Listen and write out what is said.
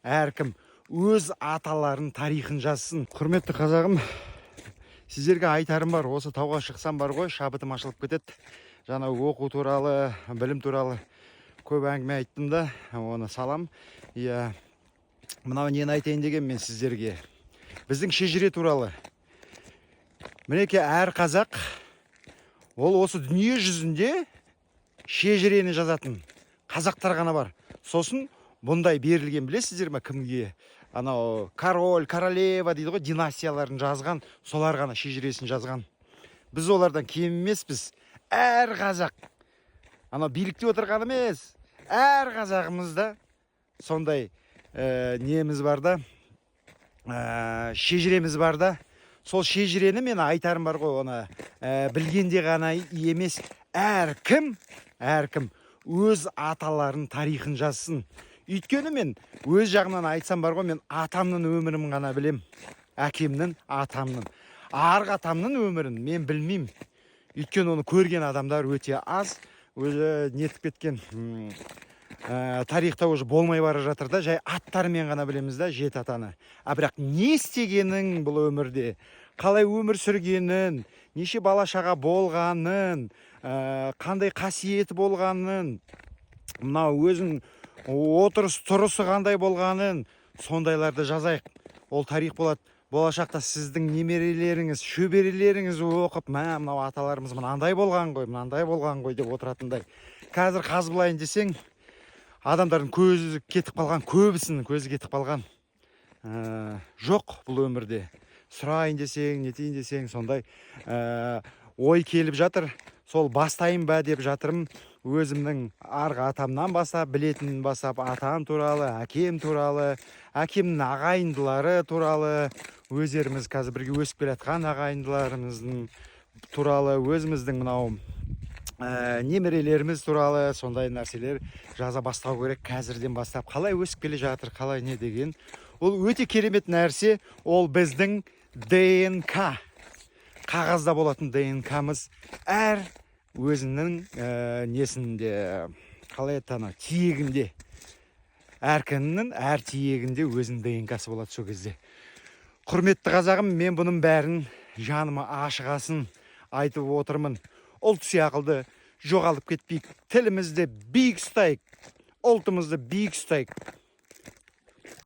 Әркім өз аталарының тарихын жазсын. Құрметті қазағым, сіздерге айтарым бар. Осы тауға шықсам бар ғой, шабытым ашылып кетеді. Жаңа оқу туралы, білім туралы көп әңгіме айттым да, оны салам. Иә, мынау нені айтайын деген мен сіздерге, біздің шежіре туралы. Мінекей, әр қазақ ол осы дүние жүзінде шежірені жазатын қазақтар ғана бар. Сосын бұндай берілген, білесіздер ме, кімге? Анау король, королева дейді ғой, династияларын жазған, солар ғана шежіресін жазған. Біз олардан кем емеспіз. Әр қазақ, анау билікте отырған емес, әр қазағымызда сондай неміз бар да, шежіреміз бар да. Сол шежірені, мен айтарым бар ғой, оны білгенде ғана емес, әркім өз аталарының тарихын жазсын. Өйткені мен өз жағымнан айтсам бар ғой, мен атамның өмірін ғана білем, әкемнің, атамның. Арғы атамның өмірін мен білмеймін, өйткені оны көрген адамдар өте аз. Өзі нетіп кеткен, тарихта уже болмай бара жатыр да. Жай аттарымен ғана білеміз да жеті атаны. А бірақ не істегенін, бұл өмірде қалай өмір сүргенін, неше бала шаға болғанын, қандай қасиеті болғанын, мынау өзінің отырыс тұрысы қандай болғанын, сондайларды жазайық. Ол тарих болады. Болашақта сіздің немерелеріңіз, шөберелеріңіз оқып, мә, мынау аталарымыз мынандай болған ғой, мынандай болған ғой деп отыратындай. Қазір қазбалайын десең, адамдардың көзі кетіп қалған, көбісінің көзі кетіп қалған. Жоқ, бұл өмірде сұрайын десең, нетейін десең, сондай ой келіп жатыр. Сол бастайын ба деп жатырмын. Өзімнің арғы атамнан бастап, білетінін бастап, атам туралы, әкем туралы, әкемнің ағайындылары туралы, өздеріміз қазір бірге өсіп келе жатқан ағайындыларымыздың туралы, өзіміздің мынау немерелеріміз туралы сондай нәрселер жаза бастау керек қазірден бастап. Қалай өсіп келе жатыр, қалай не деген. Ол өте керемет нәрсе. Ол біздің ДНК, қағазда болатын ДНКмыз. Әр өзінің несінде, қалай еді, ана тиегінде, әркімнің әр тиегінде өзінің ДНКсы болады сол кезде. Құрметті қазағым, мен бұның бәрін жаныма ашығасын айтып отырмын. Ұлт сияқылды жоғалып кетпейік, тілімізді биік ұстайық, ұлтымызды биік ұстайық.